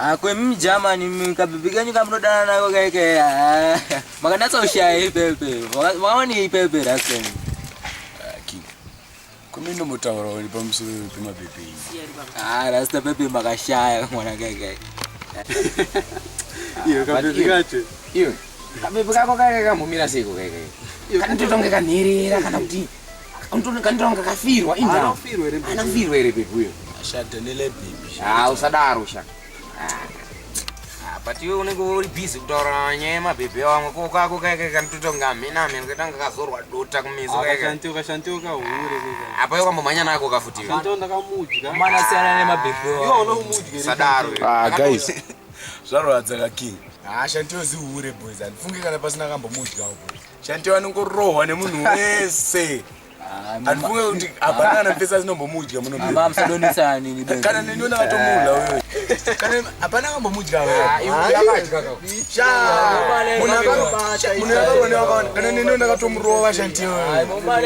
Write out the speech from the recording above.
Ah, kwemi Germany kabhebhi kenyu kamunodana nako kaike. Ah, makanatsa kushaya ipepe. Makaona ipepe rasta. Ah, King. Kumi ndombotaurawo pamusoro pemabhebhi enyu. Ah, rasta pepe makashaya mwana kaike. Iyo kabhebhi kacho. Iwe kabhebhi kako kaike kambomira seiko kaike. Kanototonge kanherera kana kuti kanotonge kafirwa inda. Anofirwa here bhebhi? Anofirwa here bhebhi uyo? Ashadha nelebhebhi. Ah, usadaro sha. Ah, but iwe unenge uri busy kutaura nyaya yemabhebhi vamwe ko kako kaike kanototonge amhena amhena kaitanga kazorwa dota kumeso kaike. Kashantiwo kashantiwo kahure keka. Apa iwe wambomhanya nako kafuti iwe. Shantiwo ndakamudya. Mwana siyana nemabhebhi. Iwe unomudya here? Usadaro iwe. Ah, guys. Zvarwadza ka King. Ah, Shantiyo zihure boys. Handifungi kana pasina kambomudyawo boys. Shantiyo anongorohwa nemunhu wese. Handifungi kuti hapana kana pesa asinombomudya muno. Mama musadonisana nini bebe. Kana neni ndakatomudya wewe. Kana hapana kambomudya wewe. Ah, iwe yakadya kako. Sha. Munhu munhu akarwa newakaona. Kana neni ndakatomurova Shantiyo. Mama,